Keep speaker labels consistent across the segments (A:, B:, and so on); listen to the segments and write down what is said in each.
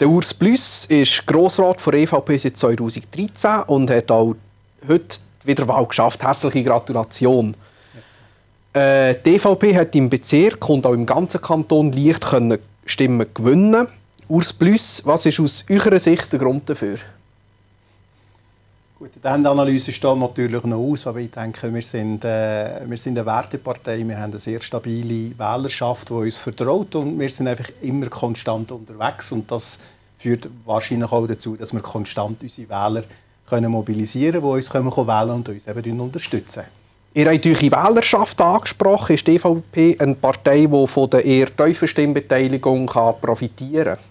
A: Der Urs Plüss ist Grossrat der EVP seit 2013 und hat auch heute die Wiederwahl geschafft. Herzliche Gratulation. Die EVP hat im Bezirk und auch im ganzen Kanton leicht Stimmen gewinnen. Urs Plüss, was ist aus eurer Sicht der Grund dafür?
B: Gut, in dieser Analyse steht natürlich noch aus, aber ich denke, wir sind eine Wertepartei, wir haben eine sehr stabile Wählerschaft, die uns vertraut und wir sind einfach immer konstant unterwegs und das führt wahrscheinlich auch dazu, dass wir konstant unsere Wähler mobilisieren können, die uns wählen und uns eben unterstützen.
A: Ihr habt eure Wählerschaft angesprochen. Ist die EVP eine Partei, die von der eher tiefen Stimmbeteiligung profitieren kann?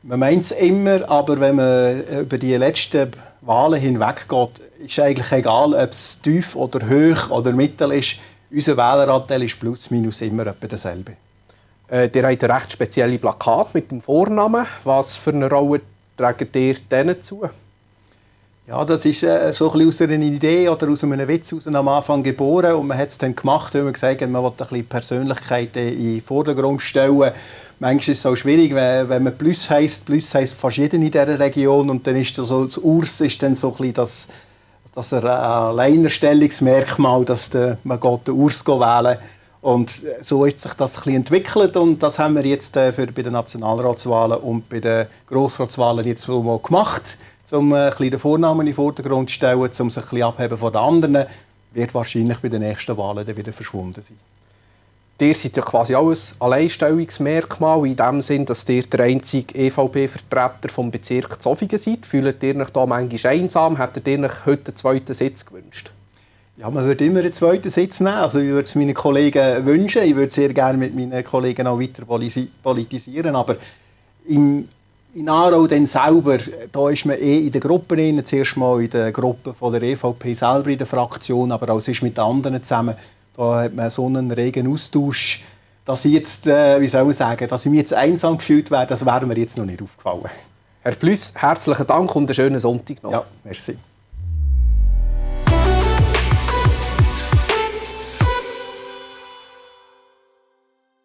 B: Man meint es immer, aber wenn man über die letzten Wahlen hinweggeht, ist eigentlich egal, ob es tief oder hoch oder mittel ist. Unser Wähleranteil ist plus minus immer etwa derselbe.
A: Ihr habt ein recht spezielles Plakat mit dem Vornamen. Was für eine Rolle tragt ihr denen zu?
B: Ja, das ist so ein bisschen aus einer Idee oder aus einem Witz aus am Anfang geboren und man hat es dann gemacht, weil man gesagt hat, man will ein bisschen Persönlichkeiten in den Vordergrund stellen. Manchmal ist es auch schwierig, wenn man Plus heisst fast jeder in dieser Region und dann ist das Urs ist dann so ein bisschen das Alleinstellungsmerkmal, dass man den Urs wählen und so hat sich das ein bisschen entwickelt und das haben wir jetzt bei den Nationalratswahlen und bei den Grossratswahlen jetzt mal gemacht, um ein bisschen den Vornamen in den Vordergrund zu stellen, um sich ein bisschen abheben von den anderen, wird wahrscheinlich bei den nächsten Wahlen dann wieder verschwunden sein.
A: Ihr seid ja quasi auch ein Alleinstellungsmerkmal in dem Sinn, dass ihr der einzige EVP-Vertreter vom Bezirk Zofingen seid. Fühlt ihr euch da manchmal einsam? Hättet ihr euch heute einen zweiten Sitz gewünscht?
B: Ja, man würde immer einen zweiten Sitz nehmen. Also ich würde es meinen Kollegen wünschen. Ich würde sehr gerne mit meinen Kollegen auch weiter politisieren. Aber in Aarau dann selber, da ist man in der Gruppe drin. Zuerst mal in der Gruppe von der EVP selber in der Fraktion, aber auch sonst mit den anderen zusammen. Da hat man so einen regen Austausch, dass ich jetzt, dass ich mich jetzt einsam gefühlt wäre, das wäre mir jetzt noch nicht aufgefallen.
A: Herr Plüss, herzlichen Dank und einen schönen Sonntag noch.
B: Ja, merci.